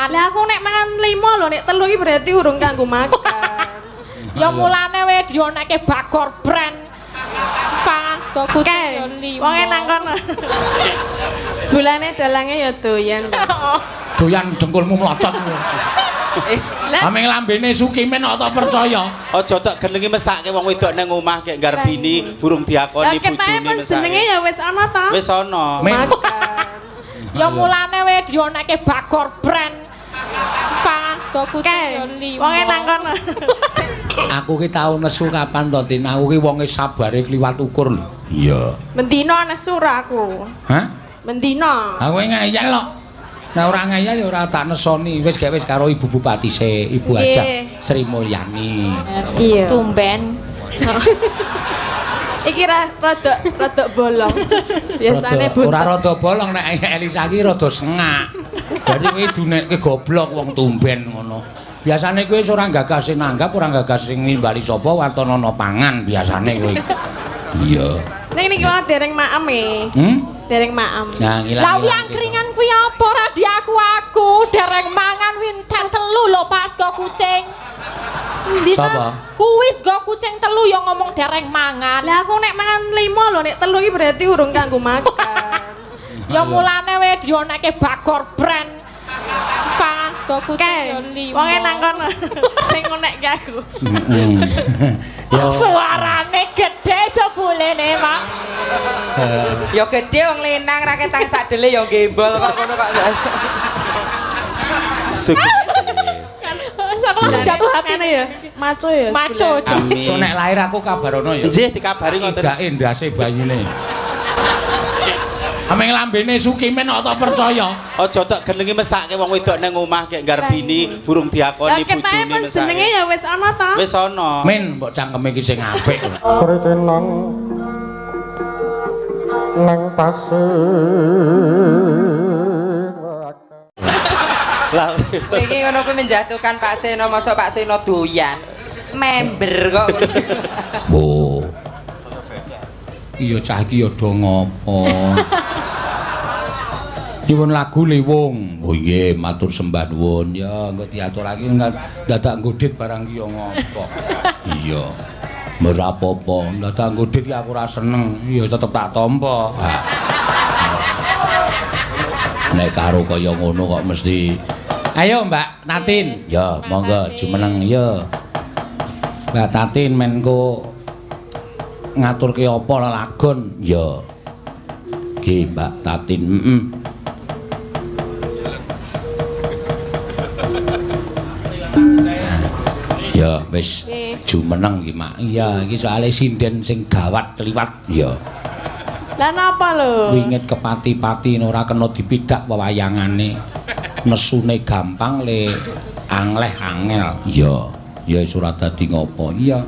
Lah aku nek mangan 5 lho, nek 3 iki berarti urung kanggo makan. Ya mulane we dionekke Bagor brand. Pangan sego kucing ya 5. Wonge nang kono. Bulane dalange ya doyan. Doyan dengkulmu mlocot. Lah Ameng lambene Sukimin kok tak percaya. Aja tok genengi mesake wong wedok nang omah kek nggarbini burung diakoni lah ketoke bojone pun jenenge mesake. Ya wis ana ta. Wis ana. Makan. Ya mulane we dionekke Bagor brand. Pangan sego kucing ya 5. Wonge nang kono. Aku ki tau nesu kapan to, Tin? Aku ki wonge sabare kliwat ukur lho. Iya. Mendino nesu ra aku. Hah? Mendino. Aku ngeyel kok. Nah ora ngeyel ya ora tak nesoni. Wis gak wis karo Ibu Bupati se, Ibu Hajah Sri Mulyani. Iya. Tumben. Iki ra rada rada bolong. Biasane Rada- Ora rada bolong nek Elisa ki rada sengak. Berarti kowe dunekke goblok wong tumben ngono. Biasane kowe wis ora gagas sing nanggap, ora gagas sing nimbali sapa waton ana pangan biasane kowe. Iya. Ning niki wae dereng maem e. Hmm? Dereng maem. Nah, ngilang. Lah wi angkringan kuwi apa ora di aku dereng mangan winter telu lho Pak sego kucing. Endi to? Sapa? Kuwi sego kucing telu ya ngomong dereng mangan. Lah aku nek mangan 5 lho, nek 3 iki berarti urung kanggo makan. Ya mulane we dionekke Bagor brand. Pangan sego kucing ya 5. Wonge nang kono. Sing ngonekke aku. Heeh. Ya Suarane gede jebulene, Pak. Ya gede wong lenang ra ketang sak dele ya gembol kok ngono kok. Aku langsung jatuh hati. Ngene ya. Maco ya. Maco. Amin. So nek lahir aku kabarono ya. Nggih dikabari ngoten. Idake ndase bayine. Ameng lambene Sukimin kok tak percaya. Aja tok genengi mesake wong wedok nang omah kek nggarbini burung Lah diakoni ketoke bojone pun jenenge mesake. ya wis ana ta. Wis ana. Min mbok cangkeme iki sing apik. Kritenan nang pasir. Lah Niki ngono kuwi menjatuhkan Pak Seno, mosok Pak Seno doyan. Member kok. Oh. Iya cah iki ya do ngopo. Nyuwun lagu Liwung. Oh nggih, matur sembah nuwun. Ya engko diaturake dadak nggodhit barang ki ya ngopo. Iya. Ora apa-apa. Dadak nggodhit ki aku ora seneng. Ya tetep tak tampa. Nek karo kaya ngono kok mesti. Ayo Mbak Tatin. Ya, monggo jumeneng ya. Mbak Tatin menko ngaturke apa lelagon? Ya. Nggih, Mbak Tatin. Heeh. Ya, wis jumeneng iki, Mak. Iya, iki soalé sinden sing gawat kliwat. Ya. Lah napa lho? Wingit kepati-pati ora kena dipidak wewayangane. Nesune gampang le angleh angel. Iya. Ya wis ora dadi ngopo. Iya.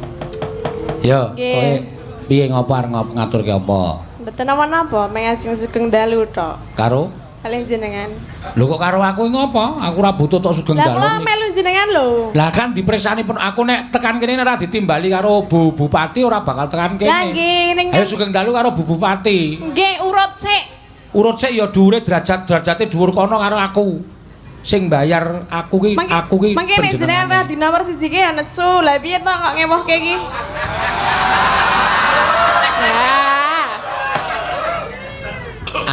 Ya, kowe piye ngopo arep ngaturke apa? Mboten napa-napa, meng ajeng sugeng dalu tok. Karo? Kalih jenengan. Lho kok karo aku ngopo? Aku ora butuh tok sugeng Lah dalu. kula melu jenengan lho. Lah kan dipresani pun aku nek tekan kene ora ditimbali karo Bu Bupati ora bakal tekan kene. Lah nggih ning Ayo sugeng dalu karo Bu Bupati. Nggih urut sik. Urut sik ya dhuwure derajat-derajate dhuwur kono karo aku. Sing bayar aku ki aku ki mangke nek jenengan ra di nomor 1 ki ya nesu. Lah piye to kok ngewohke iki?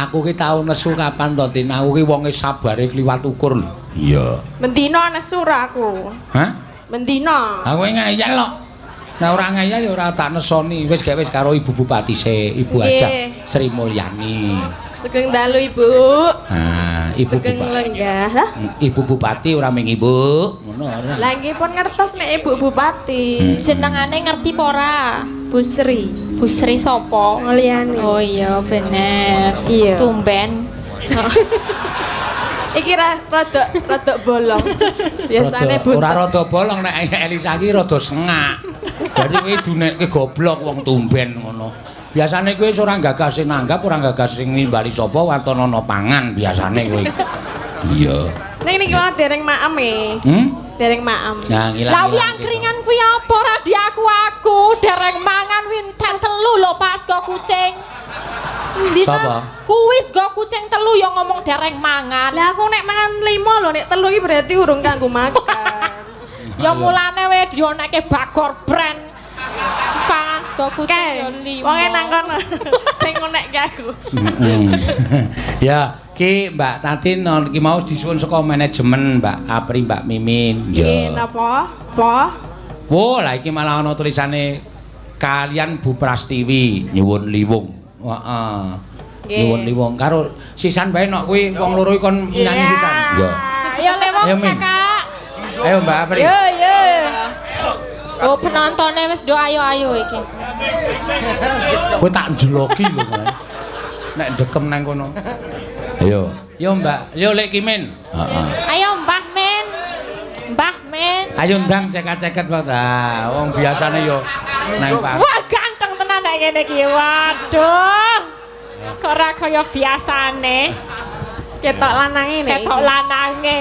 Aku ki tau nesu kapan to, Tin? Aku ki wonge sabare kliwat ukur lho. Iya. Mendino nesu ra aku. Hah? Mendino. Aku ngeyel kok. Nah ora ngeyel ya ora tak nesoni. Wis gak wis karo Ibu Bupati se, Ibu Hajah Sri Mulyani. Sugeng dalu Ibu. Nah, Ibu Sugeng Bupati. lenggah. Lah, Ibu Bupati ora ming Ibu, ngono ora. lah nggih pun ngertos nek Ibu Bupati. Jenengane ngerti apa ora? Bu Sri Bu Sri sapa? Mulyani. Oh iya bener. Iya. Tumben. Iki ra rada rada bolong. Biasane Rada- ora rada bolong nek Elisa ki rada sengak. Berarti kowe dunekke goblok wong tumben ngono. Biasane kowe wis ora gagas sing nanggap, ora gagas sing nimbali sapa waton ana pangan biasane kowe. Iya. Ning niki wae dereng maem e. Hmm? Dereng maem. Nah, ngilang. Lah wi angkringan kuwi apa ora di aku dereng mangan winter telu lho Pak sego kucing. Endi to? Sapa? Kuwi sego kucing telu ya ngomong dereng mangan. Lah aku nek mangan 5 lho, nek 3 iki berarti urung kanggo makan. Ya mulane we dionekke Bagor Brand. Pangan sego kucing Kae, ya limo. wonge nang kono. Sing ngonekke aku. Ya, ki Mbak Tatin ki mau disuwun saka manajemen Mbak Apri, Mbak Mimin. Iki napa? Apa? Wo, lah iki malah ana tulisane kalian Bu Prastiwi nyuwun liwung. Heeh. Nyuwun liwung karo sisan bae nok kuwi wong loro iki kon nyanyi sisan. Ya. Ayo lewong Ayo, Min. Kakak. Ayo Mbak Apri. Yo yo. Oh penontonnya wis do ayo-ayo iki. Kowe tak njeloki lho kowe. Nek dekem nang kono. Ayo. Yo Mbak, yo Lek Kimin. Heeh. Ayo Mbah Men. Mbah Men. Ayo ndang ceket-ceket wae ta. Wong biasane yo nang pak. Wah ganteng tenan nek ngene iki. Waduh. Kok ora kaya biasane. Ketok lanange nek. Ketok lanange.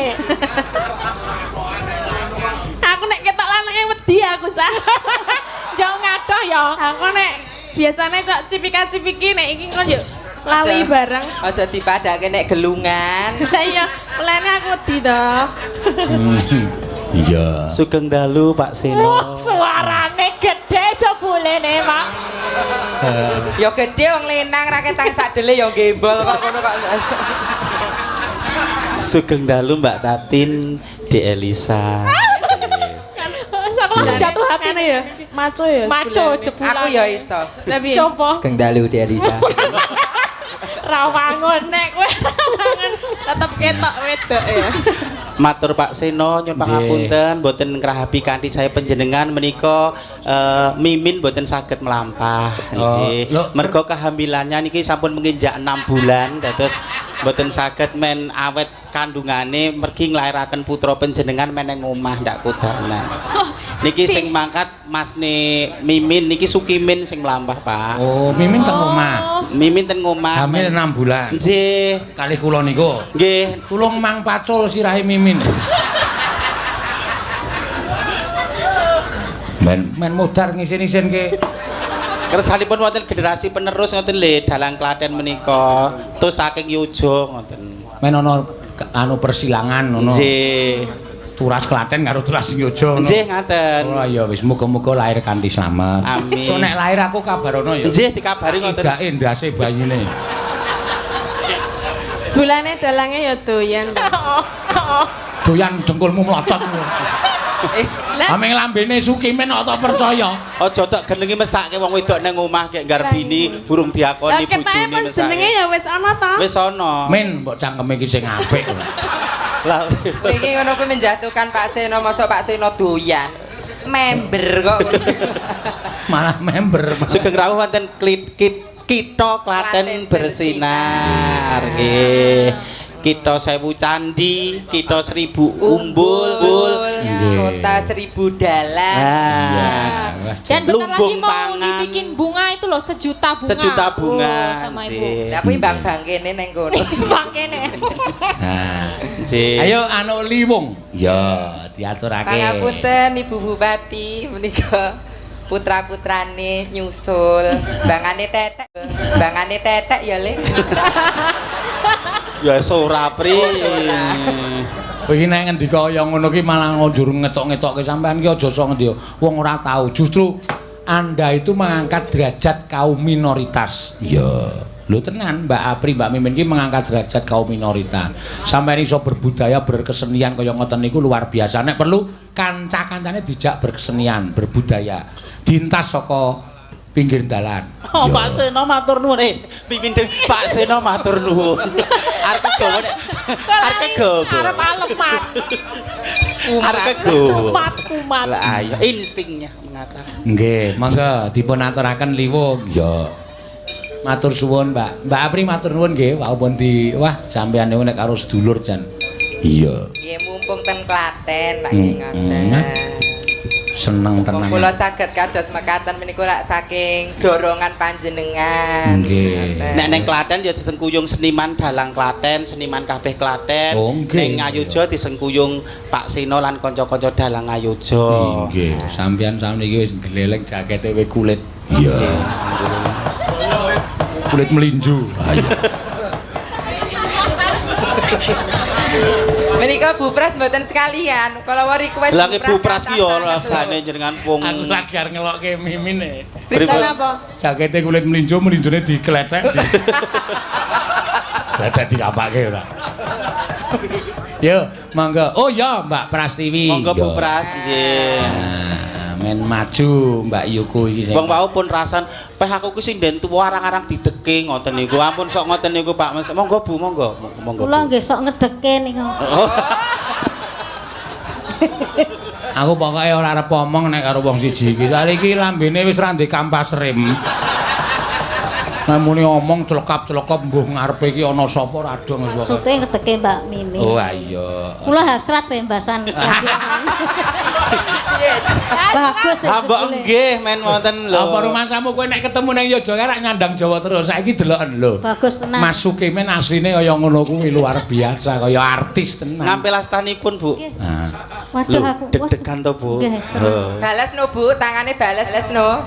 Aku nek ketok lanange wedi aku sah. Jauh ngadoh ya. Aku nek biasane cok cipika-cipiki nek iki kok yo lali bareng. Aja dipadake nek gelungan. Lah iya, mulane aku wedi to. Iya. Sugeng dalu Pak Seno. Wah, suarane gede jebulene, Pak. Ya gede wong lenang ra ketang sadele ya gembol kok ngono kok. Sugeng dalu Mbak Tatin, Dek Elisa. Aku langsung jatuh hati. Ngene ya, maco ya. Maco jebulan. Aku ya iso. Lah piye? Coba Sugeng dalu Dek Elisa. rawangun. Nek kowe rawangun tetep ketok wedok ya. Matur Pak Seno nyuwun pangapunten mboten ngrahapi kanthi saya panjenengan menika Mimin mboten saged mlampah nggih. Mergo kehamilannya niki sampun menginjak 6 bulan dados mboten saged men awet kandungane mergi nglairaken putra panjenengan meneng omah ndak kudanan. Niki sing mangkat masne Mimin niki Sukimin sing mlampah Pak. Oh, Mimin teng omah. Mimin ten omah. Hamil 6 bulan. Nggih. Kalih kula niku. Nggih. Tulung mang pacul sirahe Mimin. Men modar ngisin-isin ke. Kersanipun wonten generasi penerus ngoten lho dalang Klaten menika. Terus saking Yojo ngoten. Men ana anu persilangan ngono. Nggih. Turas Klaten karo turas Yojo ngono. Nggih ngaten. Oh ya wis muga-muga lahir kanthi slamet. Amin. So nek lahir aku kabarono ya. Nggih dikabari ngoten. Idake ndase bayine. Bulane dalange ya doyan. Doyan dengkulmu mlocot. Aming lambene Sukimin kok tak percaya. Aja tok genengi mesake wong wedok nang omah kek ngarbini burung diakoni bojone mesake. Jenenge ya wis ana ta? Wis ana. Min mbok cangkeme iki sing apik. Lah iki ngono kuwi menjatuhkan Pak Seno, mosok Pak Seno doyan. Member kok. Malah member. Sugeng rawuh wonten Kitha Klaten bersinar nggih. Kitha 1000 candi, kitha 1000 umbul, kota 1000 dalan. Nah, dan bentar lagi mau dibikin bunga itu loh, sejuta bunga. Sejuta bunga. Oh, sama ibu. Lah kuwi bang-bang kene neng kono. Bang kene. Nah, ayo anu liwung. Ya, diaturake. Pangapunten Ibu Bupati menika putra-putrane nyusul, bangane tetek. Bangane tetek ya, Le. Ya ora pri. Kowe iki nek ngendika kaya ngono ki malah njur ngetok-ngetokke sampean ki aja sok ngendi. Wong ora tahu. Justru Anda itu mengangkat derajat kaum minoritas. Iya. Lho tenan Mbak Apri, Mbak Mimin ki mengangkat derajat kaum minoritas. Sampeyan iso berbudaya, berkesenian kaya ngoten niku luar biasa. Nek perlu kanca-kancane dijak berkesenian, berbudaya. Dintas saka pinggir dalan. Oh, Pak Seno matur nuwun. Mimin Pak Seno matur nuwun. Arep kegawa nek arep kegawa. Arep aleman. Arep kegawa. Kumat kumat. Lah ayo instingnya mengatakan. Nggih, monggo dipun aturaken liwung. Ya. Matur suwun, Mbak. Mbak Apri matur nuwun nggih, wau di wah sampeyan niku nek karo sedulur jan. Iya. Nggih mumpung ten Klaten lak nggih ngoten. Seneng tenan. Kula saged kados mekaten menika lak saking dorongan panjenengan. Nggih. Nek neng Klaten ya disengkuyung seniman dalang Klaten, seniman kabeh Klaten. Oh, neng Ngayogya disengkuyung Pak Seno lan kanca-kanca dalang Ngayogya. Nggih, sampeyan sakniki wis gleleng jakete we kulit. Iya. Kulit melinju. Ah iya. Menika Bu Pras mboten sekalian. Kalau request Lah Bu Pras ki yo regane jenengan pung. Aku lagi arep ngelokke Mimin e. Pripun apa? Jakete kulit melinjo, melinjone diklethek. Klethek dikapake ora. Yo, monggo. Oh ya, Mbak Prastiwi. Monggo Bu Pras nggih. Nah, men maju Mbak Yuko iki sing. Wong wau pun rasan, peh aku ki sing den tuwa arang-arang dideke ngoten niku. Ampun sok ngoten niku Pak Mas. Monggo Bu, monggo. Monggo. Kula nggih sok ngedeke niku. Oh. Aku pokoke ora arep omong nek karo wong siji iki. Soale iki lambene wis ra ndek kampas rem. Nek muni omong clekap-clekop mbuh ngarepe iki ana sapa ora dong wis pokoke. Maksude ngedeke Mbak Mimi. Oh iya. Kula hasrat tembasan. Bagus Ha mbok nggih men wonten lho. Apa rumasamu kowe nek ketemu nang Yogyakarta rak nyandang Jawa terus. Saiki deloken lho. Bagus tenan. Masuke men asline kaya ngono kuwi luar biasa kaya artis tenan. Ngampil astanipun, Bu. Nah. Waduh aku. Deg-degan to, Bu. Balas no Bu, tangane balas no.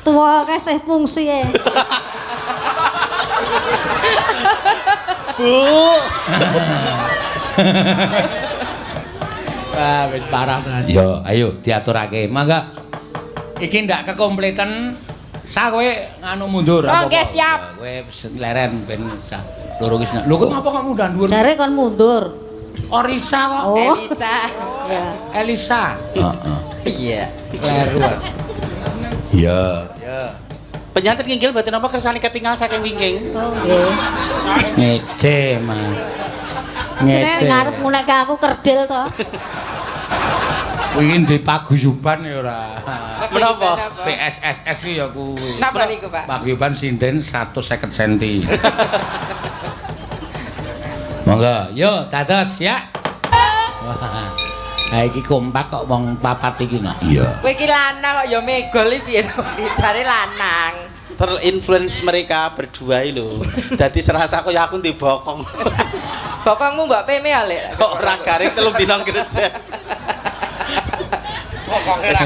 Tuwa kae sih fungsi e. Bu. Wah, wis parah tenan. Yo, ayo diaturake. Mangga. Iki ndak kekompletan. Sa kowe nganu mundur apa? Oke, siap. Kowe leren ben sa. Loro ki. Lho kowe ngapa kok mundur dhuwur? Jare kon mundur. Orisa kok. Oh. Elisa. Ya. Elisa. Heeh. Iya. Kleru. Iya. Ya. Penyanten nginggil mboten napa kersane ketinggal saking wingking. Oh nggih. Ngece, Mas. Ngece. Ngarep ngunekke aku kerdil to. Kuwi di paguyuban ya ora. Menapa? PSSS ki ya kuwi. Napa niku, Pak? Paguyuban sinden 150 cm. Monggo, yo dados ya. Ha iki kompak kok wong papat iki nak. Iya. Kowe iki lanang kok ya megol iki piye to? Jare lanang. Terinfluence mereka berdua iki lho. Dadi serasa kaya aku ndek bokong. Bokongmu mbok peme ya, Lek. Kok ora garing 3 dina gereja. Bokonge ra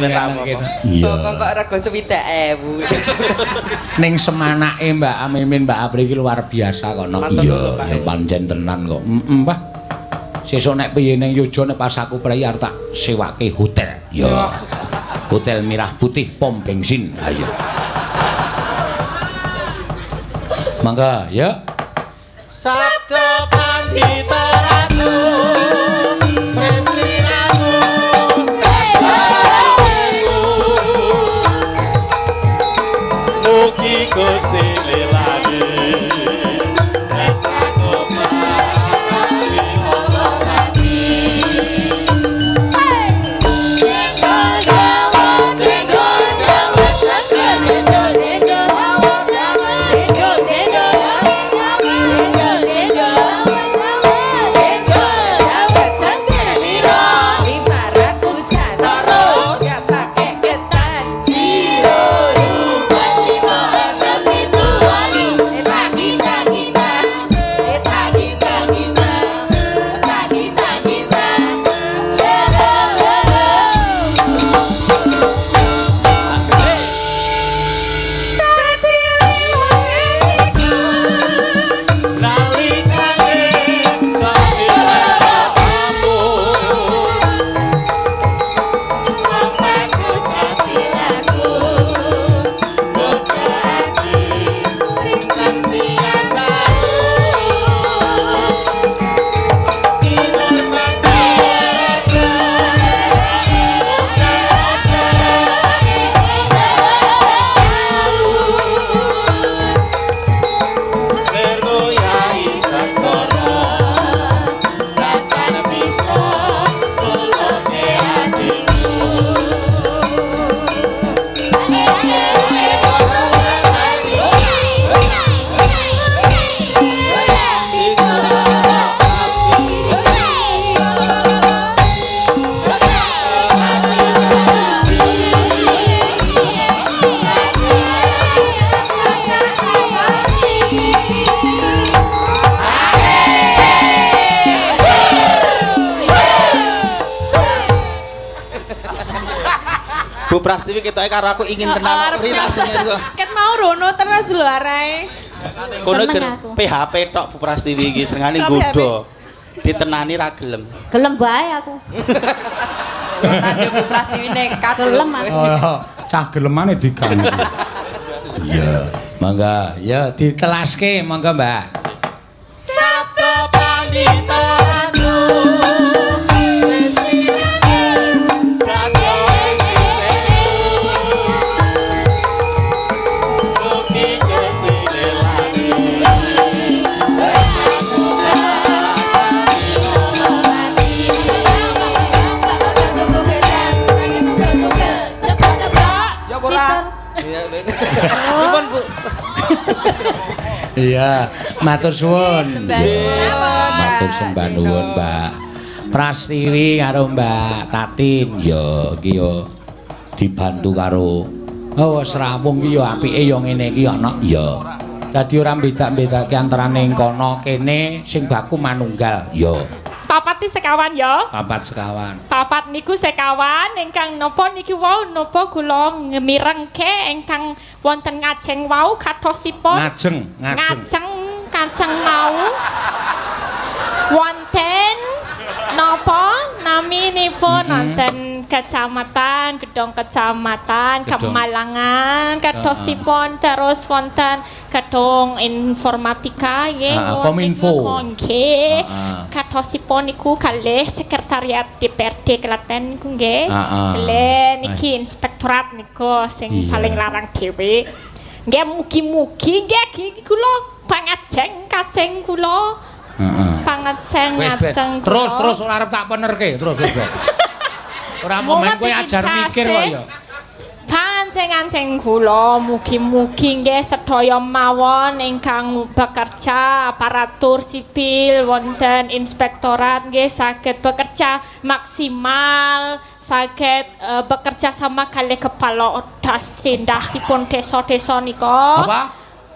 Iya. Bokong kok rego 60.000. Ning semanake Mbak Mimin, Mbak Apri iki luar biasa kok nok. Iya, ya pancen tenan kok. Heeh, Pak. Sesuk nek piye ning Yogya nek pas aku prei arep tak sewake hotel. Iya. Hotel Merah Putih pom bensin. Ha iya. Mangga, ya. Sabda Pandita Ratu Tresniramu Mugi Gusti lelani tresnaku marang Mati. Cendol dawet, cendol dawet, seger cendol, cendol dawet, cendol, cendol, cendol, cendol, Bu Prastiwi ketoke karo aku ingin tenan kok rasane iso. Ket mau rono terus lho arahe. Kono PHP tok Bu Prastiwi iki senengane nggodho. Ditenani ra gelem. Gelem bae aku. Tandhe Bu Prastiwi nekat. Gelem aku. Oh, cah gelemane diganggu. Iya, mangga. Ya ditelaske mangga, Mbak. Sabda Pandita. Iya, matur suwun. Matur sembah nuwun, Mbak Prastiwi karo Mbak Tatin. Ya, iki yo dibantu karo oh srawung iki yo apike yo ngene iki ana. Ya. Dadi ora beda-bedake antarane kono kene sing baku manunggal. Ya. Papat sekawan ya. Papat sekawan. Papat niku sekawan ingkang napa niki wau napa kula ngemirengke ingkang wonten ngajeng wau kadosipun. Ngajeng, ngajeng. Ngajeng kacang mau. Wonten napa naminipun wonten kecamatan, gedhong kecamatan, Kemalangan kadosipun terus wonten gedhong informatika nggih, Kominfo. Nggih. Kadosipun niku kalih sekretariat DPRD Klaten niku nggih. Kalih niki inspektorat niku sing paling larang dhewe. Nggih mugi-mugi nggih kula pangajeng kaceng kula. Pangajeng ngajeng. Terus terus ora arep tak penerke, terus wis. Ora momen kowe ajar mikir kok ya. Panceng-anceng kula mugi-mugi nggih sedaya mawon ingkang bekerja aparatur sipil wonten inspektorat nggih saged bekerja maksimal, saged bekerja sama kalih kepala ndasipun desa-desa nika. Apa?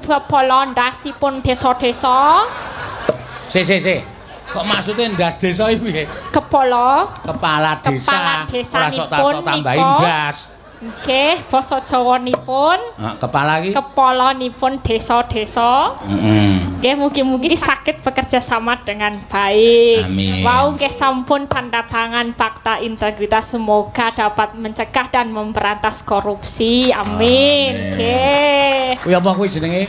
Kepala ndasipun desa-desa. Si. Kok maksudnya ndas desa iki piye? Kepala desa. Kepala desanipun tambahin ndas. Nggih, basa Jawanipun. Heeh, kepala iki kepalanipun desa-desa. Nggih, mugi-mugi saged bekerja sama dengan baik. Amin. Wau nggih sampun tanda tangan fakta integritas, semoga dapat mencegah dan memberantas korupsi. Amin. Nggih. Kuwi apa kuwi jenenge?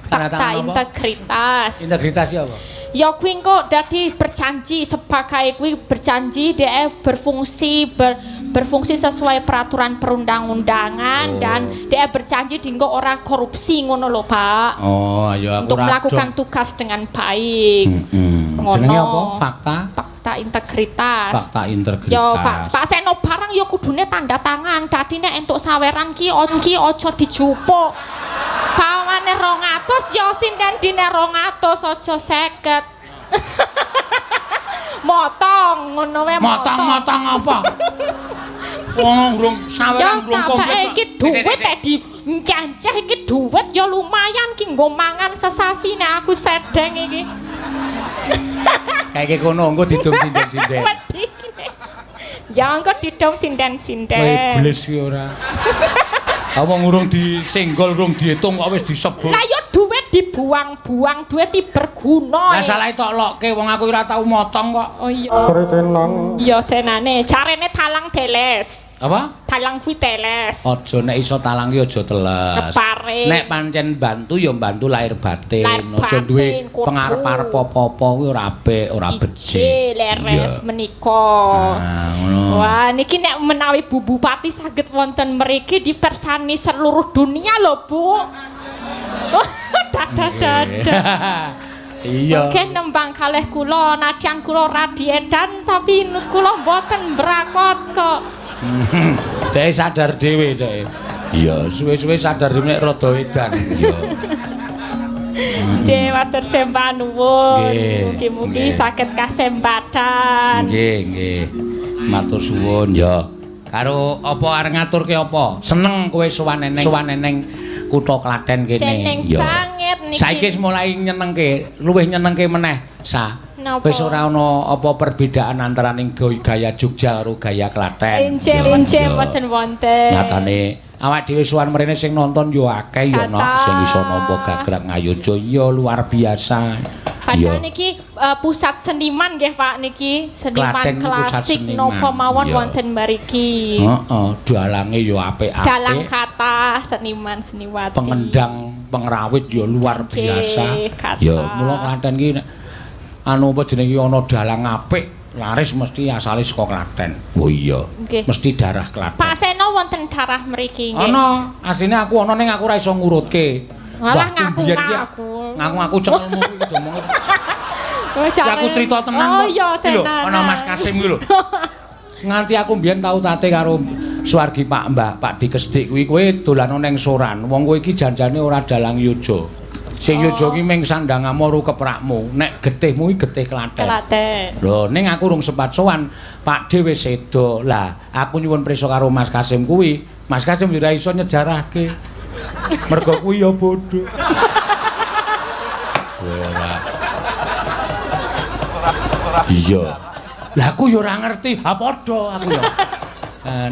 Tanda Fakta tangan apa? integritas. Integritas ya apa? Ya kuwi engko dadi berjanji sebagai kuwi berjanji DF berfungsi berfungsi sesuai peraturan perundang-undangan dan DF berjanji dinggo ora korupsi ngono lho Pak. Oh, ayo aku untuk melakukan tugas dengan baik. Ngono. Jenenge apa? Fakta integritas. Fakta integritas. Yo Pak, Pak Seno barang yo kudune tanda tangan. Dadi nek entuk saweran ki aja dijupuk. Pawane 200 yo sinden dine 200 aja 50. Motong ngono wae motong. Motong apa? Wong urung saweran urung komplit. Iki duit tek dicanceh iki duit ya lumayan ki nggo mangan sesasi nek aku sedeng iki. Kayak kono engko didum sinden-sinden. Ya engko didum sinden-sinden. Kowe iblis ki ora. Wong urung disenggol, urung diitung kok wis disebut. Lah ya duit dibuang-buang, duit berguna. Lah salah tok lokke wong aku ora tau motong kok. Oh iya. Iya tenane, carene talang teles. Apa? Talang kuwi teles. Aja nek iso talang ki aja teles. Kepare. Nek pancen bantu ya bantu lahir batin. Aja duwe pengarep-arep apa-apa kuwi ora apik, ora becik. Leres menika. Nah, ngono. Wah, niki nek menawi Bu Bupati saged wonten mriki dipersani seluruh dunia lho, Bu. Dadah. Iya. Oke nembang kalih kula, nadyan kula radi edan tapi kula mboten mbrakot kok. Dhek sadar dhewe dhek. Iya, suwe-suwe sadar dhewe nek rada edan. Iya. Nggih, matur sembah nuwun. Mugi-mugi saged kasempatan. Nggih, nggih. Matur suwun ya. Karo apa arep ngaturke apa? Seneng kowe sowan eneng kutha Klaten kene. Seneng banget niki. Saiki wis mulai nyenengke, luwih nyenengke meneh. Sa. Napa? Wis ora ana apa perbedaan antaraning gaya Jogja karo gaya Klaten. Injih mboten wonten. Nyatane awak dhewe sowan mrene sing nonton yo akeh yo nok sing iso nampa gagrag Ngayogya ya luar biasa. Padahal niki pusat seniman nggih Pak niki, seniman klasik napa mawon wonten mriki. Heeh, dalange yo apik-apik. Dalang kathah seniman seniwati. Pengendang, pengrawit yo luar biasa. Ya mula Klaten ki anu apa jenenge ana dalang apik laris mesti asale saka Klaten. Oh iya. Mesti darah Klaten. Pak Seno wonten darah mriki nggih. Ana, asline aku ana ning aku ora iso ngurutke. Malah ngaku-ngaku. Ngaku-ngaku cengelmu iki domonge. Aku cerita tenan kok. Oh iya tenan. Ana Mas Kasim kuwi lho. Nganti aku mbiyen tau tate karo swargi Pak Mbah, Pak Dikesdik kuwi kowe dolano ning Soran. Wong kowe iki janjane ora dalang Yojo. Sing Yojo ki ming sandangamu ro keprakmu, nek getihmu iki getih Klaten. Klaten. Lho, ning aku rung sempat sowan, Pak D wis sedo. Lah, aku nyuwun prisa karo Mas Kasim kuwi. Mas Kasim yo ora iso nyejarahke. Mergo kuwi ya bodho. Ora. Iya. Lah aku yo ora ngerti. Ha padha aku yo.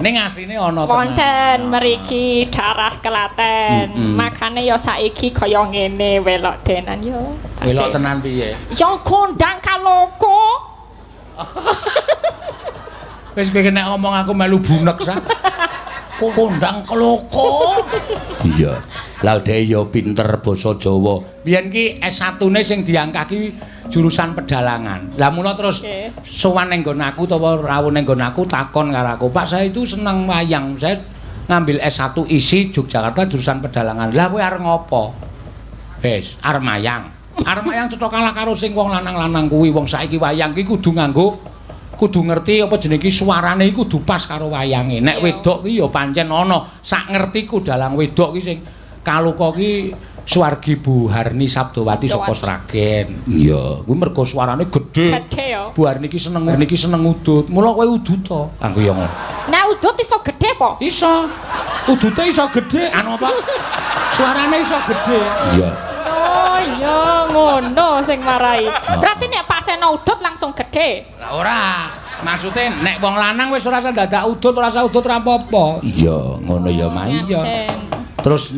Ning asline ana tenan. Wonten mriki darah Klaten. Makane ya saiki kaya ngene welok tenan yo. Welok tenan piye? Ya kondang kaloko. Wis kowe nek ngomong aku melu bunek sa. Kondang kaloko. Iya. Lah dhek yo pinter basa Jawa. Biyen ki S1-ne sing diangkah ki jurusan pedalangan. Lah mula terus sowan ning nggon aku utawa rawuh ning nggon aku takon karo aku, "Pak, saya itu seneng wayang. Saya ngambil S1 ISI Yogyakarta jurusan pedalangan." Lah kowe arep ngopo? Wis, arep mayang. Arep mayang cetha kalah karo sing wong lanang-lanang kuwi. Wong saiki wayang ki kudu nganggo kudu ngerti apa jenenge ki suarane iki kudu pas karo wayange. Nek wedok ki ya pancen ana. Sak ngertiku dalang wedok ki sing kaloka ki swargi Bu Harni Sabdowati saka Sragen. Iya, kuwi mergo suarane gedhe. Gedhe ya. Bu Harni ki seneng niki seneng udut. Mula kowe udut to. Aku ya ngono. Nek udut iso gedhe apa? Iso. Udute iso gedhe. Anu apa? Suarane iso gedhe. Iya. Oh iya ngono sing marai. Berarti nek Pak Seno udut langsung gedhe. Lah ora. Maksude nek wong lanang wis ora usah dadak udut, ora usah udut ora apa-apa. Iya, ngono ya, Mas. Iya. Terus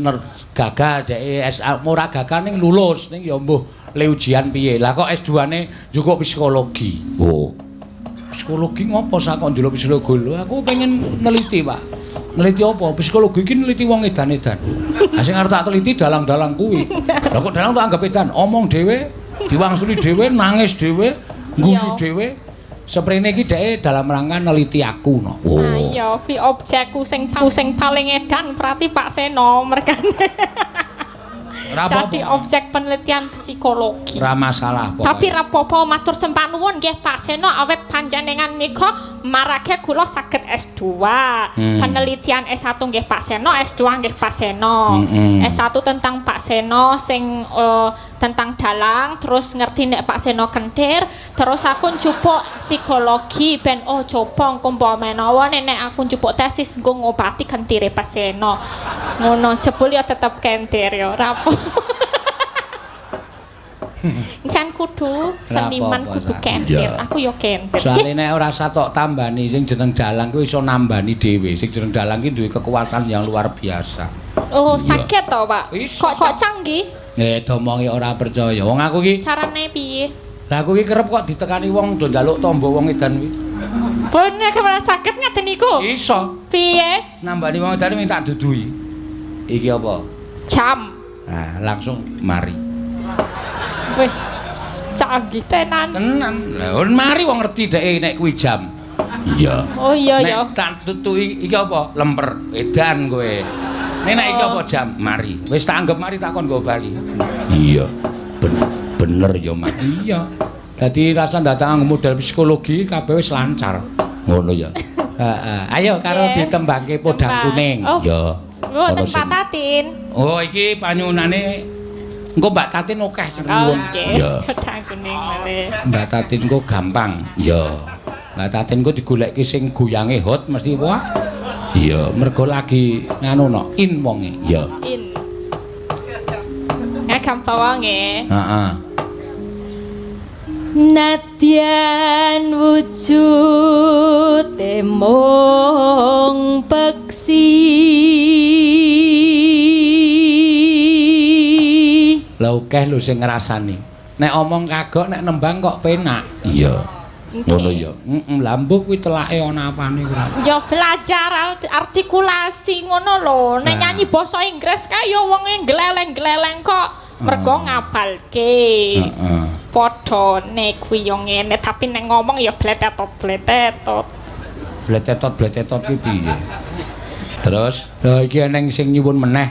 gagal dhek SA ora gagal ning lulus ning ya mbuh le ujian piye. Lah kok S2-ne njukuk psikologi. Oh. Psikologi ngopo sak kok njaluk psikologi? Lho aku pengen neliti, Pak. Neliti apa? Psikologi iki neliti wong edan-edan. Lah sing arep tak teliti dalang-dalang kuwi. Lah kok dalang tak anggap edan, omong dhewe, diwangsuli dhewe, nangis dhewe, ngguyu dhewe. Seprene iki dhek dalam rangka neliti aku no. Oh. Ah iya, pi objekku sing paling edan berarti Pak Seno mergane. Dadi objek penelitian psikologi. Ora masalah pokoke. Tapi ra apa-apa matur sembah nuwun nggih Pak Seno awet panjenengan nika marake kula saged S2. Penelitian S1 nggih Pak Seno, S2 nggih Pak Seno. S1 tentang Pak Seno sing tentang dalang, terus ngerti nek Pak Seno kentir, terus aku njupuk psikologi ben oh coba engko menawa nek aku njupuk tesis engko ngobati kentire Pak Seno. Ngono jebul ya tetep kentir ya ora apa. Jan kudu seniman kudu kentir, aku ya kentir. Soale nek ora usah tok tambani sing jeneng dalang kuwi iso nambani dhewe. Sing jeneng dalang ki duwe kekuatan yang luar biasa. Oh, sakit to, Pak? Kok canggih? Domongi ora percaya. Wong aku ki carane piye? Lah aku ki kerep kok ditekani wong do njaluk tombo wong edan kuwi. Bener kemana saged ngaten niku? Iso. Piye? Nambani wong edan minta duduhi. Iki apa? Jam. Nah, langsung mari. Wih. Canggih tenan. Tenan. Lah mari wong ngerti dhek nek kuwi jam. Iya. Oh iya ya. Nek tak tutuki iki apa? Lemper. Edan kowe. Nek nek iki apa jam? Mari. Wis tak anggap mari tak kon nggo bali. Iya. Bener ya, Mas. Iya. Dadi rasa datang model psikologi kabeh wis lancar. Ngono ya. Heeh. Ayo karo ditembangke podang kuning. Ya. Wonten Pak Tatin. Oh, iki panyuwunane engko Mbak Tatin akeh sing nyuwun. Iya. Podang kuning malih. Mbak Tatin engko gampang. Iya. Mbak Tatin engko digolekke sing goyange hot mesti wah. Iya, mergo lagi nganu no, in wonge. Iya. In. Ya gampang wonge. Heeh. Nadyan wujud mung peksi. Lah akeh lho sing ngrasani. Nek omong kagok nek nembang kok penak. Iya. Ngono ya. Heeh, lha mbok kuwi telake ana apane kuwi. Ya belajar artikulasi ngono lho. Nek nyanyi basa Inggris kae ya wonge gleleng-gleleng kok mergo ngapalke. Heeh. Padane kuwi ya ngene, tapi nek ngomong ya bletetot-bletetot. Bletetot-bletetot kuwi piye? Terus, lha iki eneng sing nyuwun meneh.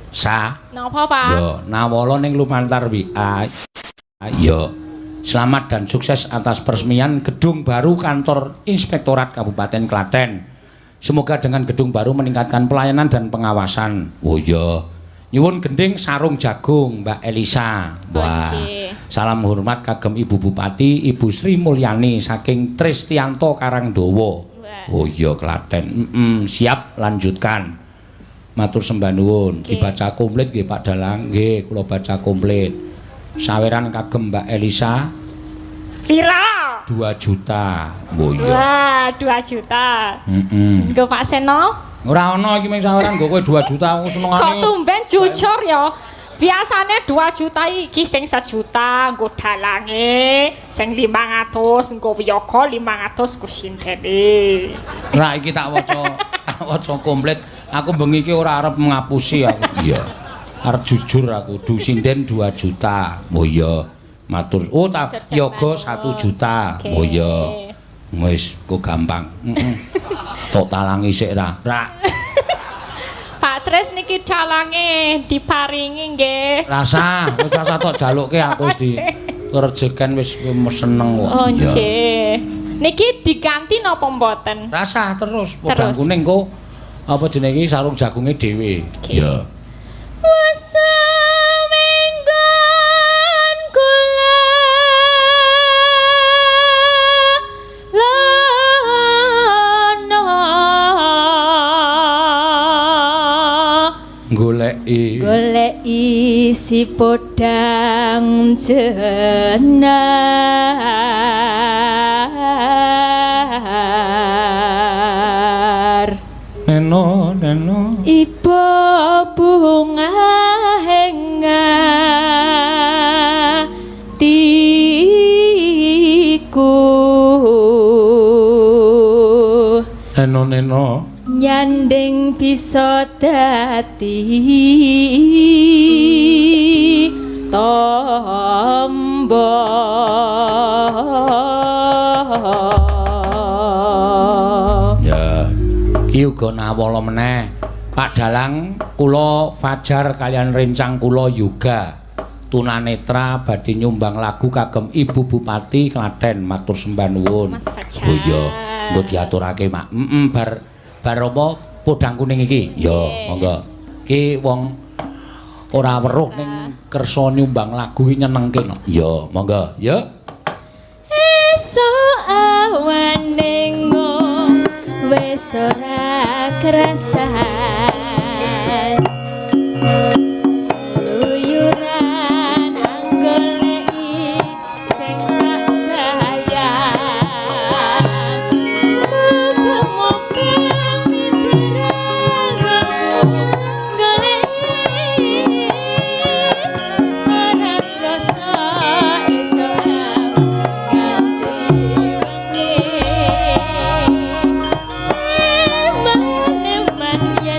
Sa. Napa, Pak? Yo, nawala ning lumantar WA. Yo. Selamat dan sukses atas peresmian gedung baru kantor Inspektorat Kabupaten Klaten. Semoga dengan gedung baru meningkatkan pelayanan dan pengawasan. Oh iya. Nyuwun gending sarung jagung Mbak Elisa. Wah. Salam hormat kagem Ibu Bupati Ibu Sri Mulyani saking Tristianto Karangdowo. Oh iya Klaten. Siap lanjutkan. Matur sembah nuwun. Dibaca komplit nggih Pak Dalang. Nggih, kula baca komplit. Saweran kagem Mbak Elisa. Pira? 2 juta. Oh iya. Wah, 2 juta. Heeh. Nggo Pak Seno? Ora ana iki mung saweran nggo kowe 2 juta aku senengane. Kok tumben jujur ya. Biasane 2 juta iki sing 1 juta nggo dalange, sing 500 nggo wiyaga, 500 nggo sindene. Ora iki tak waca komplit. Aku bengi iki ora arep ngapusi aku. Iya. Arep jujur aku, du sinden 2 juta. Oh iya. Matur. Oh ta yoga 1 juta. Oh iya. Wis, kok gampang. Heeh. Tok talangi sik ra. Ra. Pak Tris niki dalange diparingi nggih. Rasa, wis rasa tok jalukke aku wis di kerjeken wis seneng kok. Oh nggih. Niki diganti napa mboten? Rasa terus podang kuning kok apa jenenge sarung jagunge dhewe. Iya. Wasamenggon kula lana goleki goleki si podang jenar. Neno, neno. Ibu bunga henga tiku. Neno, neno. Nyanding bisa dadi tombo. Ya. Iki uga nawala meneh. Pak Dalang kula Fajar kalian rencang kula Yoga tunanetra badhe nyumbang lagu kagem Ibu Bupati Klaten. Matur sembah nuwun. Mas Fajar. Oh iya, engko diaturake, Mak. Heeh, bar apa podang kuning iki? Ya, monggo. Iki wong ora weruh ning kersa nyumbang lagu iki nyenengke no. Ya, monggo. Ya. Esuk awane wis ora krasan luyuran anggoleki sing tak sayang muga-muga mitra goleki ora krasa esuk ganti wengi. Eman yen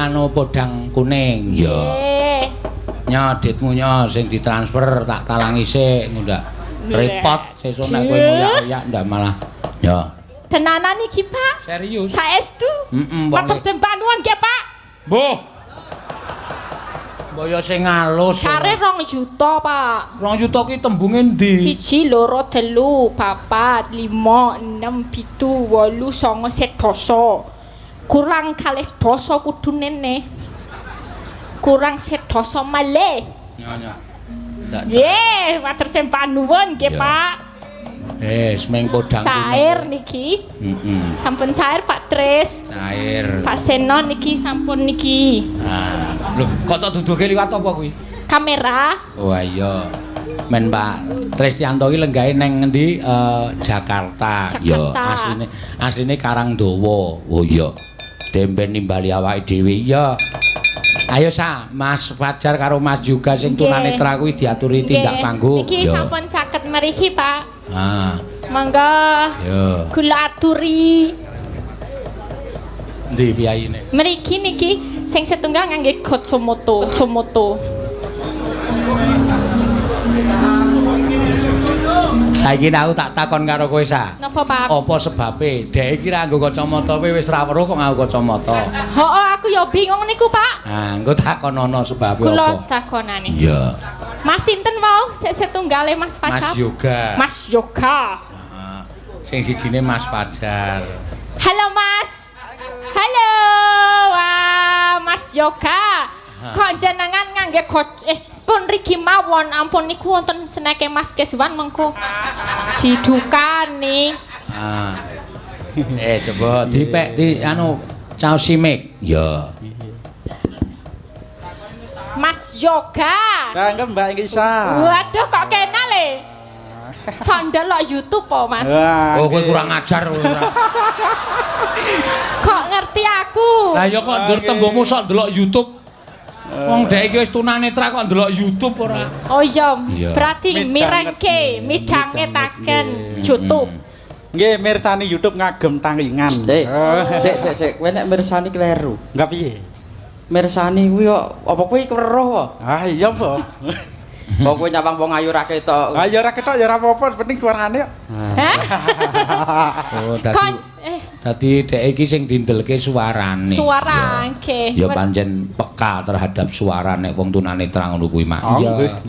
anu podang kuning. Iya. Nyo ditmu nyo sing ditransfer tak talangi sik ndak. Repot sesuk nek kowe ngoyak-oyak ndak malah. Ya. Tenanan iki, Pak. Serius. Saestu. Heeh, matur sembah nuwun nggih, Pak. Mbuh. Mbok ya sing alus. Care 2 juta, Pak. 2 juta ki tembunge ndi? 1 2 3 4 5 6 7 8 9 10. Kurang kalih dasa kudune neh. Kurang sedasa malih. Nyo nyo. Nggih, matur sembah nuwun nggih, Pak. Semeng podang cair niki. Heeh. Sampun cair Pak Tris. Cair. Pak Seno niki sampun niki. Ah, lho kok tok duduke liwat apa kuwi? Kamera. Oh iya. Men Pak Tristianto iki lenggahe neng ngendi? Jakarta. Jakarta. Asline asline Karangdawa. Oh iya. Demben nimbali awake dhewe. Iya. Ayo sa, Mas Fajar karo Mas Yoga sing tunanetra kuwi diaturi tindak panggung. Niki sampun saged mriki, Pak. Ah. Monggo. Yo. Kula aturi. Endi piyayine? Mriki niki sing setunggal ngangge kacamata, kacamata. Saiki aku tak takon karo kowe sa. Napa, Pak? Apa sebabe? Dhek iki ra nggo kacamata kowe wis ra weruh kok nganggo kacamata. Heeh, aku ya bingung niku, Pak. Ah, engko takon ana sebabe apa? Kula takonane. Iya. Mas sinten wau sik setunggale Mas Fajar? Mas Yoga. Mas Yoga. Heeh. Sing sijine Mas Fajar. Halo, Mas. Halo. Wah, Mas Yoga. Kok jenengan ngangge pun riki mawon ampun niku wonten seneke Mas Keswan mengko didukani. Ah. Coba dipek di anu caos simik. Ya. Mas Yoga. Kangen Mbak Elisa. Waduh kok kenal e. Sandal lok YouTube po, Mas. Oh, kowe kurang ajar ora. Kok ngerti aku? Lah ya kok ndur tembungmu sok ndelok YouTube. Wong dhek iki wis tunanetra kok ndelok YouTube ora. Oh iya, berarti mirengke, midhangetaken YouTube. Nggih, mirsani YouTube ngagem tanglingan. Sik sik sik, kowe nek mirsani kleru. Enggak piye? Mirsani kuwi kok apa kowe weruh apa? Ah iya apa? Kok kowe nyawang wong ayu ra ketok. Ah ya ora ketok ya ora apa-apa, penting suarane kok. Hah? Oh, dadi dhek iki sing dindelke suarane. Suara nggih. Ya pancen peka terhadap suara nek wong tunanetra ngono kuwi mak. Iya.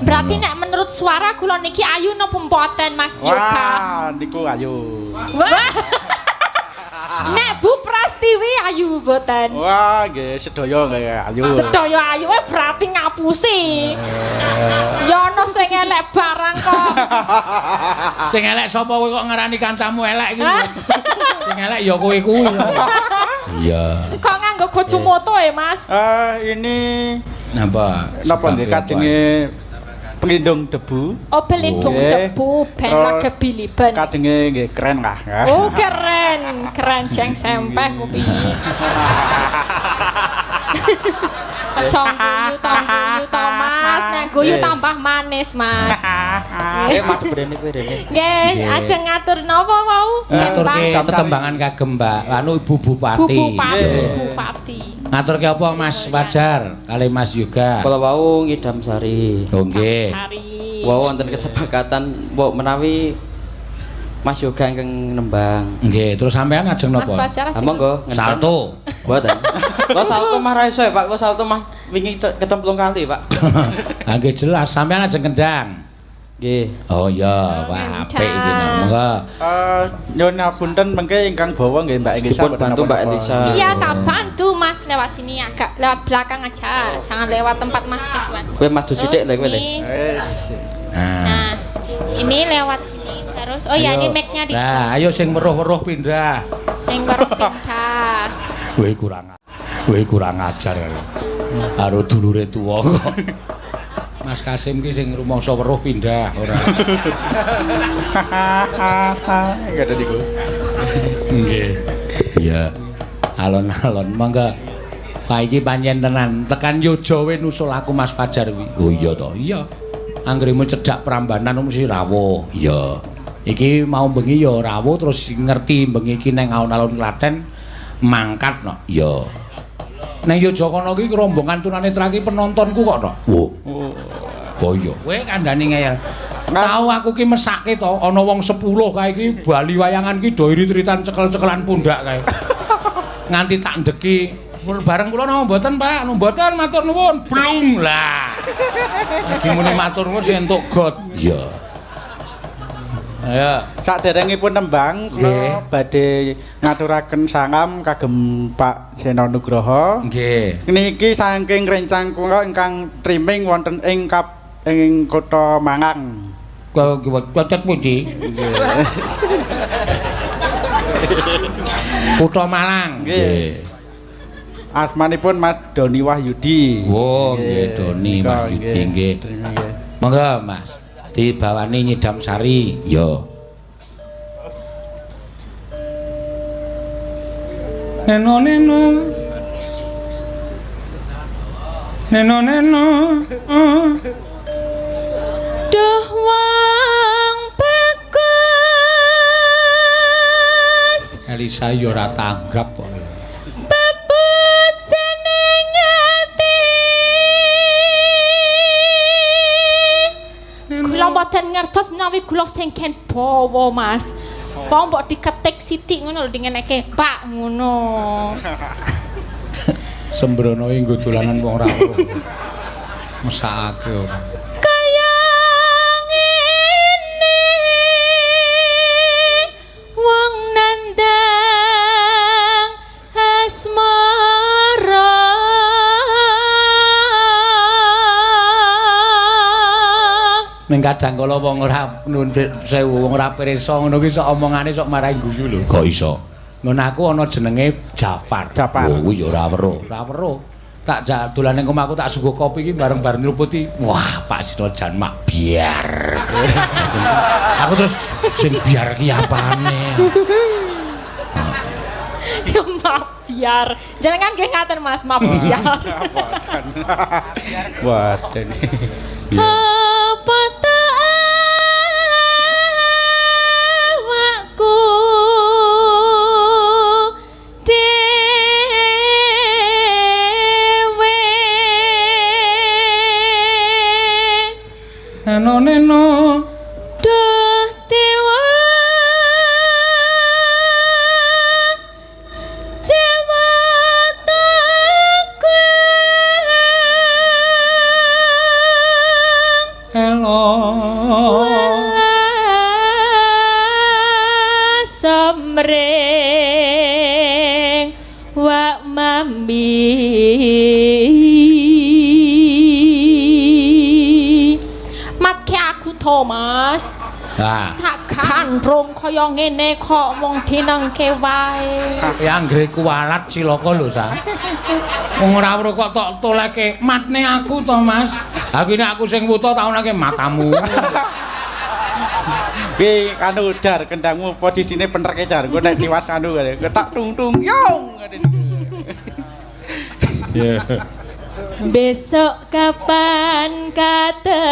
Berarti nek menurut suara kula niki ayu napa mboten Mas Yoga? Wah, niku ayu. Wah. Nek Bu Prastiwi ayu mboten? Wah, nggih sedaya nggih ayu. Sedaya ayu berarti ngapusi. Ya ana sing elek barang kok. Sing elek sapa kowe kok ngarani kancamu elek iki? Sing elek ya kowe kuwi. Iya. Kok nganggo kacamata ya, Mas? Ini napa? Napa nggih kadenge pelindung debu. Oh, pelindung debu ben lagi biliben. Kadenge nggih keren lah. Oh, keren. Keren jeng sempeh kuwi. Aja guyu to, Mas. Nek guyu tambah manis, Mas. Madhep rene kowe rene. Nggih, ajeng ngatur napa wau? Ngaturke tetembangan kagem Mbak, anu Ibu Bupati. Bu Bupati, Bupati. Ngaturke apa Mas Fajar kali Mas Yoga? Kala wau ngidam sari. Oh nggih. Wau wonten kesepakatan mbok menawi Mas Yoga ingkang nembang. Nggih, terus sampean ajeng napa? Mas Fajar ajeng. Monggo, salto. Mboten. Kok salto mah ra iso ya, Pak. Kok salto mah wingi kecemplung kali, Pak. Ha nggih jelas, sampean ajeng kendang. Nggih. Oh iya, wah apik iki monggo. Nyuwun ngapunten mengke ingkang bawa nggih Mbak Elisa. Dipun bantu Mbak Elisa. Iya, tak bantu Mas lewat sini agak lewat belakang aja. Jangan lewat tempat Mas Keswan. Kowe maju sithik lho kowe le. Nah, ini lewat sini terus. Oh ya, ini mic-nya di. Nah, ayo sing weruh-weruh pindah. Sing weruh pindah. Kowe kurang ajar. Karo dulure tuwa kok. Mas Kasim ki sing rumangsa weruh pindah ora. Enggak ada niku. Nggih. Iya. Alon-alon monggo. Wah iki pancen tenan tekan Yojo we nusul aku Mas Fajar kuwi. Oh iya to. Iya. Anggremu cedhak Prambanan mesti rawuh. Iya. Iki mau bengi ya rawuh terus ngerti bengi iki nang alun-alun Klaten mangkat no. Iya. Nang Yogyakarta ki rombongan tunanetra ki penontonku kok to. Wo. Oh iya. Kowe kandhane ngeyel. Tau aku ki mesake to, ana wong 10 kae iki bali wayangan ki do irit-iritan cekel-cekelan pundak kae. Nganti tak ndeki bareng kula napa mboten, Pak? Anu mboten matur nuwun. Blung lah. Lagi muni matur nuwun sing entuk got. Iya. Ayo, saderengipun nembang kula badhe ngaturaken salam kagem Pak Seno Nugroho. Nggih. Niki saking rencang kula ingkang trimming wonten ing ing kutha Malang. Cocot pundi? Nggih. Kutha Malang. Nggih. Asmanipun Mas Doni Wahyudi. Oh, nggih Doni Wahyudi nggih. Monggo, Mas. Dibawani nyidam sari. Ya. Neno neno. Neno neno. Duh wong bagus. Elisa ya ora tanggap kok. Bebut jeneng ati. Kula mboten ngertos menawi kula sing ken bawa, Mas. Wong mbok diketik sithik ngono lho dingeneke Pak ngono. Sembrono iki nggo dolanan wong ora weruh. Mesakake ora. Kaya ngene wong nandang asmara. Ning kadang kala wong ora nuwun sewu wong ora pirsa ngono ki sok omongane sok marai guyu lho. Kok iso? Ngono aku ana jenenge Jafar. Jafar. Oh kuwi ya ora weruh. Ora weruh. Tak dolan ning omahku tak sungguh kopi iki bareng-bareng nyruputi. Wah, Pak Sino jan mak biar. Aku terus sing biar ki apane? Ya mak biar. Jenengan nggih ngaten Mas, mak biar. Waduh. Apa ta awakku dhewe. Neno neno. Duh dewa Jawata Elo welas samring wak mami. Matke aku to, Mas. Nah. Tak gandrung kaya ngene kok wong dinengke wae. Ya anggere kuwalat cilaka lho, Sa. Wong ora weruh kok tok toleke matne aku to, Mas. Ha kuwi nek aku sing wuta taunake matamu. Kuwi anu jar kendangmu posisine penerke jar. Engko nek tiwas anu tak tung-tung yong. Iya. Besok kapan katekan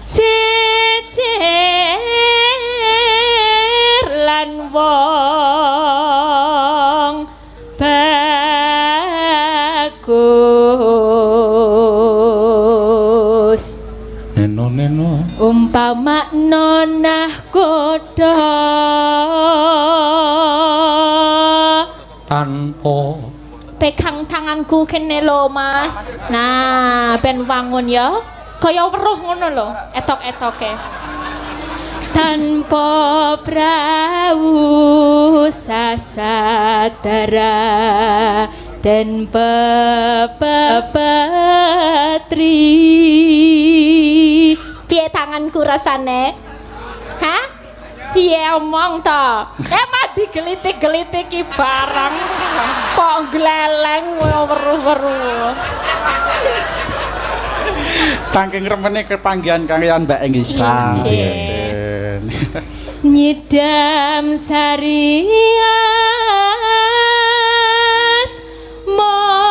jejer lan wong bagus. Neno neno umpama nonah godha tanpa pegang tanganku kene lho, Mas. Nah, ben wangun ya. Kaya weruh ngono lho, etok-etoke. Tanpa prau sasadara den pepetri. Piye tanganku rasane? Hah? Piye omong to? Mah digelitik-gelitik ki barang. Kok gleleng weruh-weruh. Saking remene kepanggihan kaliyan Mbak Elisa. Nyidam sari asmara.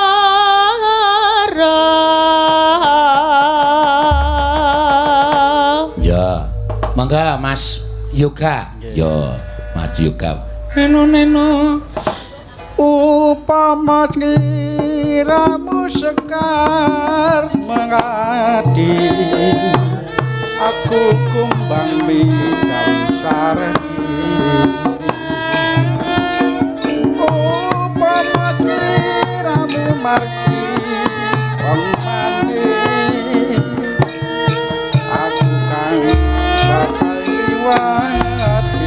Ya, mangga Mas Yoga. Ya, Mas Yoga. Neno neno upama sliramu sekar mengadi aku kumbang midang sarni upama sliramu margi wong mati aku kang bakal liwati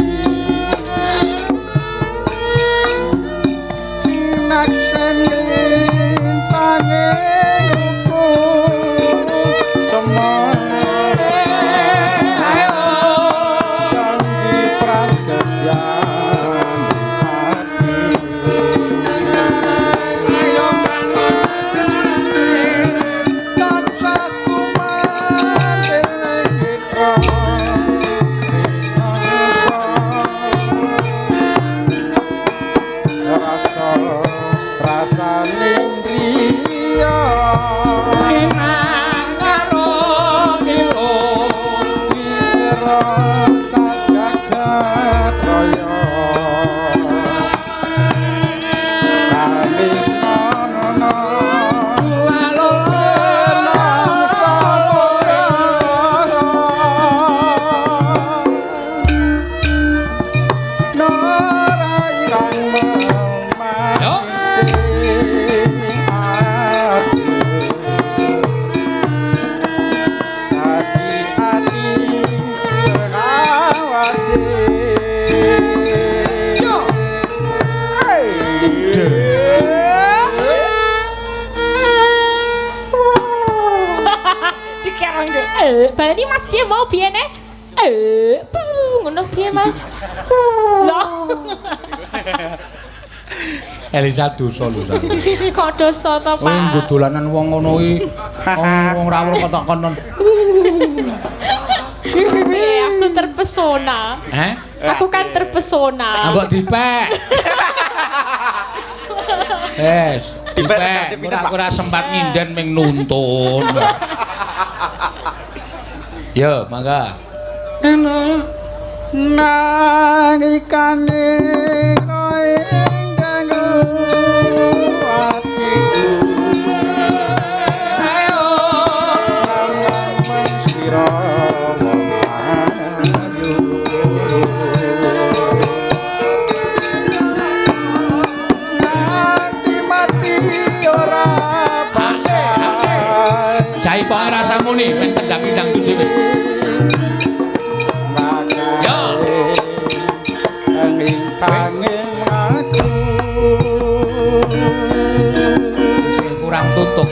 Baleni Mas piye mau biyene? Ngono piye Mas? Loh. Elisa dosa lho sampeyan. Kok dosa to, Pak? Nggo dolanan wong ngono iki. Wong ra weruh ketok konon. Aku terpesona. Heh? Aku kan terpesona. Mbok dipek. Wes, dipek. Ora ora sempat nyinden ming nuntun. Yo, mangga. Nalikane kowe ganggu atiku. Ayo sira wong ayu. Mati mati ora bakal. Jaiponge rasamuni ben tendang-tendang dhewe. Sing kurang tutup.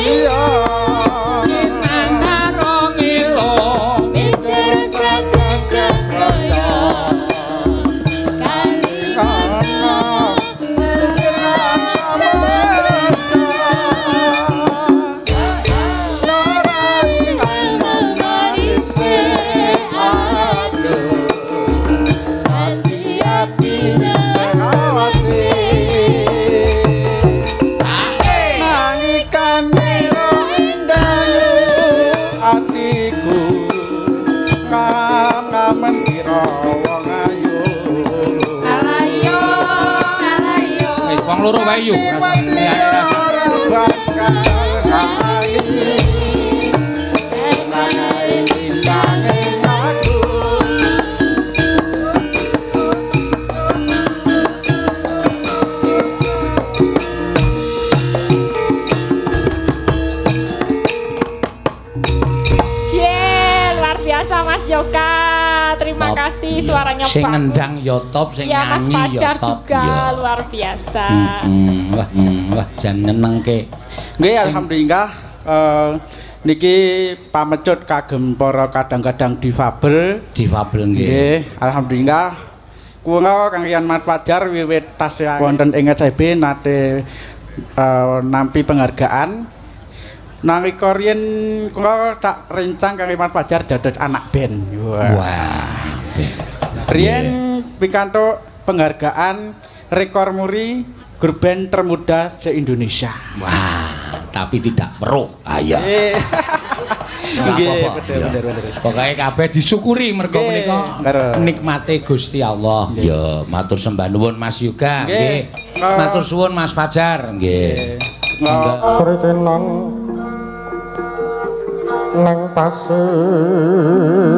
Iya. loro wae yo. Mas Yoga, terima top. Kasih suaranya sing bagus. Ngendang ya top, sing ya, Mas nyanyi Fajar ya top. Juga ya. Luar biasa. Wah, wah jan nyenengke. Nggih, alhamdulillah niki pamecut kagem para kadang-kadang difabel. Difabel nggih. Nggih, alhamdulillah. Kula kang Mas Fajar wiwit tas wonten ing SIB nate nampi penghargaan. Nalika riyen kula tak rencang kang Mas Fajar dados anak band. Wah. Wah. Riyen pikantuk penghargaan rekor muri grup band termuda se-Indonesia. Wah, tapi tidak weruh. Ah iya. Nggih, bener. Pokoke kabeh disyukuri mergo menika nikmate Gusti Allah. Ya, matur sembah nuwun Mas Yoga, nggih. Matur suwun Mas Fajar, nggih. Sritinan nang pasir.